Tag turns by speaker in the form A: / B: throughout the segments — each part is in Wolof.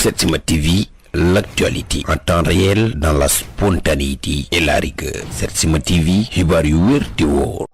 A: Setsima TV, l'actualité en temps réel dans la spontanéité et la rigueur. Setsima TV, xibaar yu wér te wóor.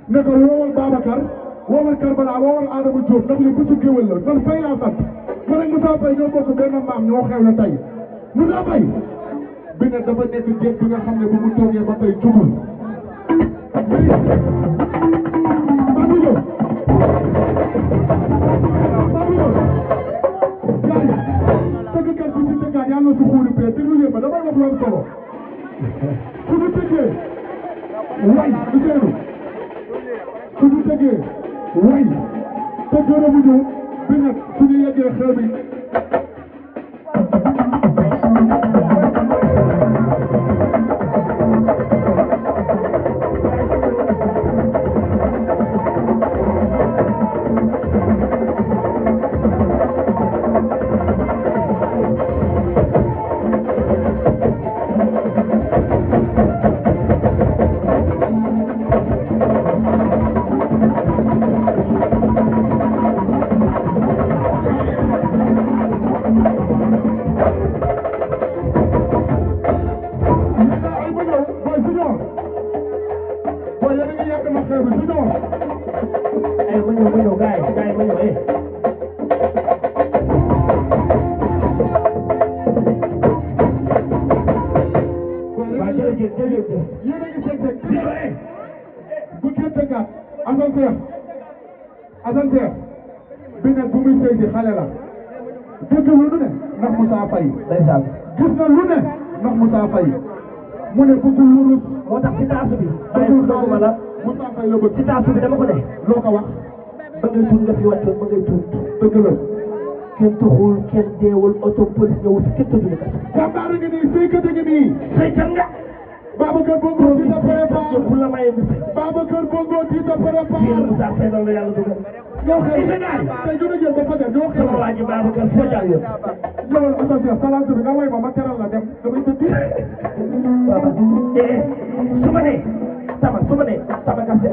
B: naka woowal Babacar woowal Karbala woowal Adama Diop ndax li bésu géwël la man Faye laa sant man ak Moussa Faye ñoo bokk benn maam ñoo xew la tey Moussa Faye bi ne dafa nekk jéeg bi nga xam ne bu mu toogee ba tey jugul Babilo gaay tëggkat bi ci tëggaat yàlla su xuuri pee déglu leen ma damay wax lu am solo su ñu tëggee way du teelu su ñu tëggee way te gërëmuñu bi nag su ñu yeggee xew bi bi nag bu muy sëy si xale la dégg lu ne ndax Moussa Faye gis na lu ne ndax Moussa Faye mu ne bëggul lu rus
C: moo tax ci taasu bi
B: bëggul
C: doguma la
B: Moussa Faye la bëgg
C: ci taasu bi dama ko ne
B: loo ko wax
C: ba ngay tuut nga fi wàccoon ba ngay tuut
B: dëgg la
C: kenn tuxul kenn deewul auto police ñëwul fi kenn tëjul kat
B: jàmbaar nga nii sëykat nga nii
C: sëykat nga
B: Babacar Bongo di ta préparé
C: bu la maye bis
B: Babacar Bongo di ta préparé
C: Moussa Faye la yàlla dugal
B: ñoo xew tey ñu ne jël ba fajar ñoo xew
C: sama waa ji Babacar foo jàng
B: ñëwal attention salaatu bi nga way ma teral la dem damay tëdd
C: su ma nee sama kase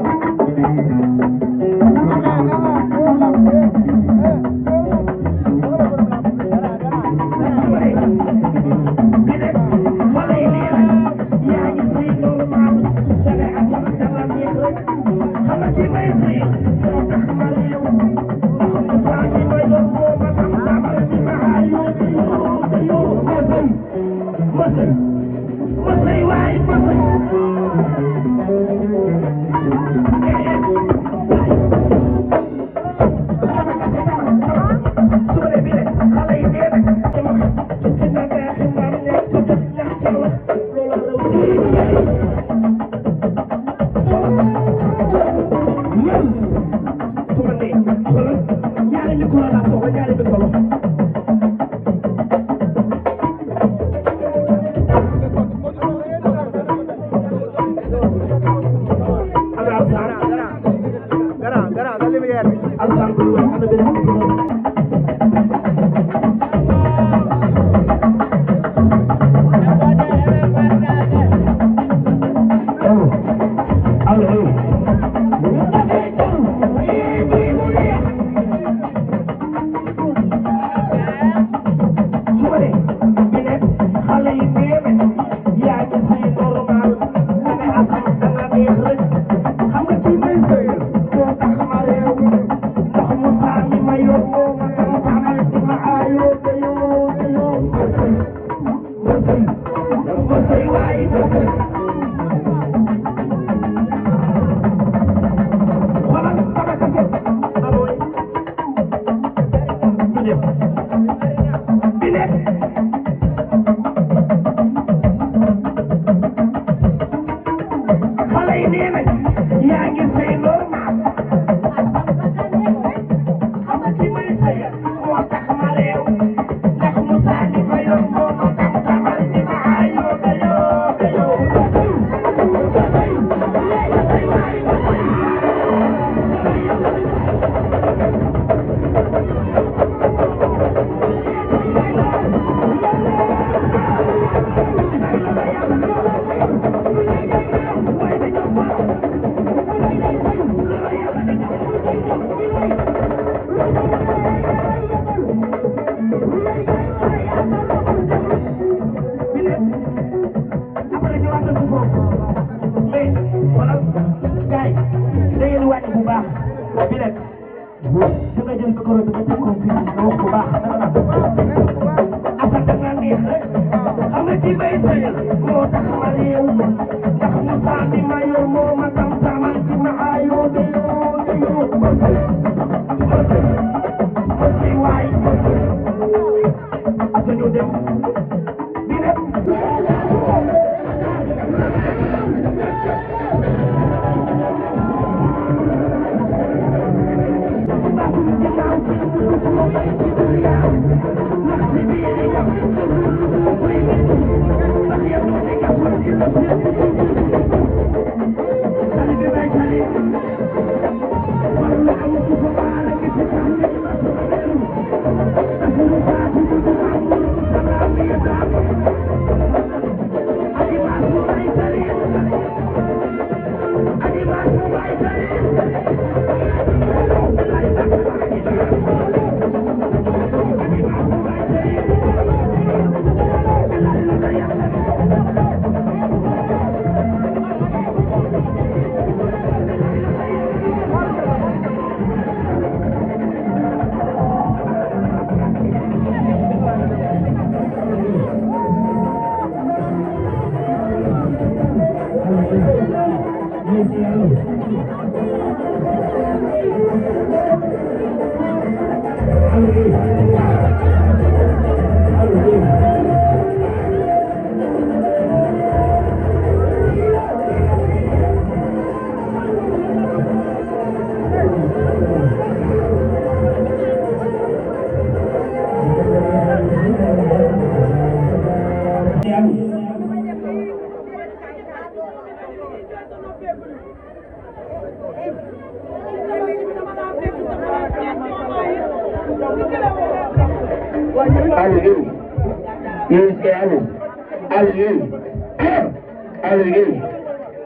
D: Allo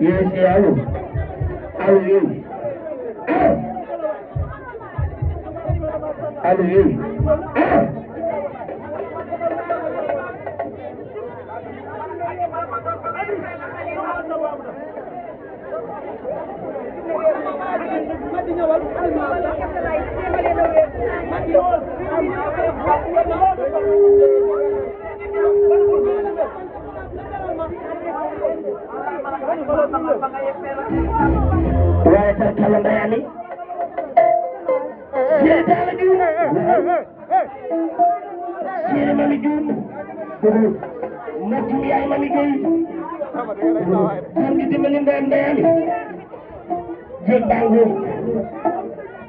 D: yes allo yes waaye sa kala mbayani seetaala ju seere mami juum matti yaay mami gay am di dimbali ndeyam ndeyani jël bango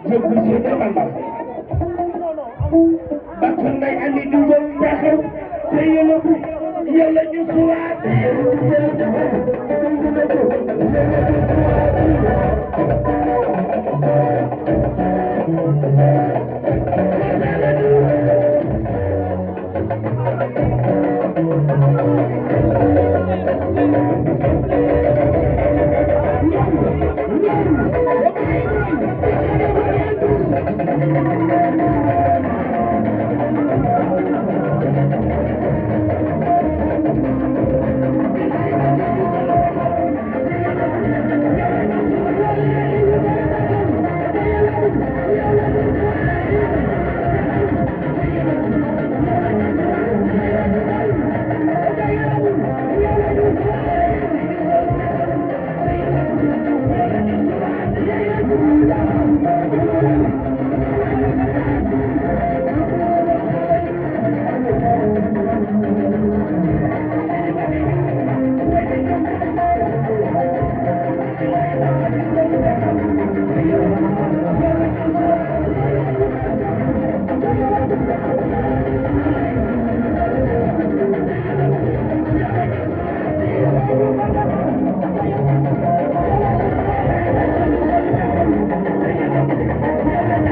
D: jël bu seeta mamba bakkan nday andi dugal ndaxaw te yàlla ñu suwaat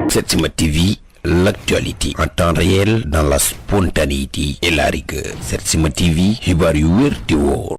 A: Setsima TV, l'actualité en temps réel dans la spontanéité et la rigueur. Setsima TV, xibaar yu wér te wóor.